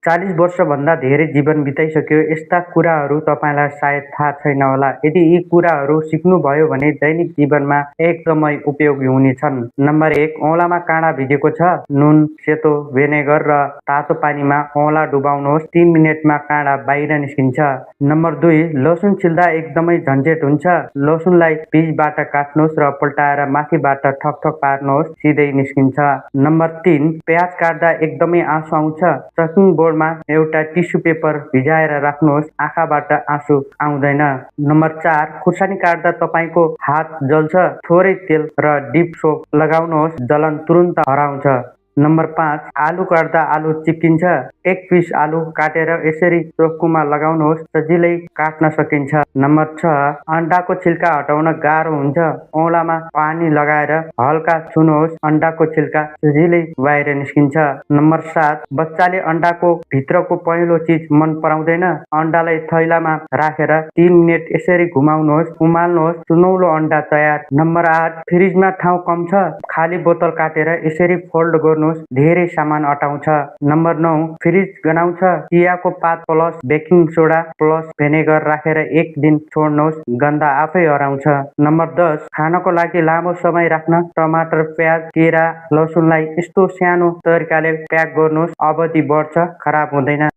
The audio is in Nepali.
40 वर्षभन्दा धेरै जीवन बिताइसक्यो यस्ता कुराहरू तपाईँलाई सायद थाहा छैन होला। यदि यी कुराहरू सिक्नुभयो भने दैनिक जीवनमा एकदमै उपयोगी हुनेछन्। नम्बर 1, औँलामा काँडा भिजेको छ, नुन, सेतो भिनेगर र तातो पानीमा औँला डुबाउनुहोस्, 3 मिनेटमा काँडा बाहिर निस्किन्छ। नम्बर 2, लसुन छिल्दा एकदमै झन्झट हुन्छ। लसुनलाई बीजबाट काट्नुहोस् र पल्टाएर माथिबाट ठकठक पार्नुहोस्, सिधै निस्किन्छ। नम्बर 3, प्याज काट्दा एकदमै आँसु आउँछ। चपिङ बोर्डमा एउटा टिस्यु पेपर भिजाएर राख्नुहोस्, आँखाबाट आँसु आउँदैन। नम्बर 4, खुर्सानी काट्दा तपाईँको हात जल्छ, थोरै तेल र डिप सोप लगाउनुहोस्, जलन तुरुन्त हराउँछ। नम्बर 5, आलु काट्दा आलु चिप्किन्छ। एक पिस आलु काटेर यसरी चक्कुमा लगाउनुहोस्, सजिलै काट्न सकिन्छ। नम्बर 6, अन्डाको छिल्का हटाउन गाह्रो हुन्छ। औँलामा पानी लगाएर हल्का छुनुहोस्, अन्डाको छिल्का सजिलै बाहिर निस्किन्छ। नम्बर 7, बच्चाले अन्डाको भित्रको पहेँलो चिज मन पराउँदैन। अन्डालाई थैलामा राखेर 3 मिनेट यसरी घुमाउनुहोस्, उमाल्नुहोस्, सुनौलो अन्डा तयार। नम्बर 8, फ्रिजमा ठाउँ कम छ, खाली बोतल काटेर यसरी फोल्ड गर्नुहोस्, धेरै सामान अटाउँछ। नम्बर 9, फ्रिज गनाउँछ, चियाको पात plus baking soda plus vinegar राखेर 1 दिन छोड्नुहोस्, गन्ध आफै हराउँछ। नम्बर 10, खानको लागि लामो समय राख्न टमाटर, प्याज, केरा, लसुनलाई यस्तो सानो तरिकाले प्याक गर्नुहोस्, अवधि बढ्छ, खराब हुँदैन।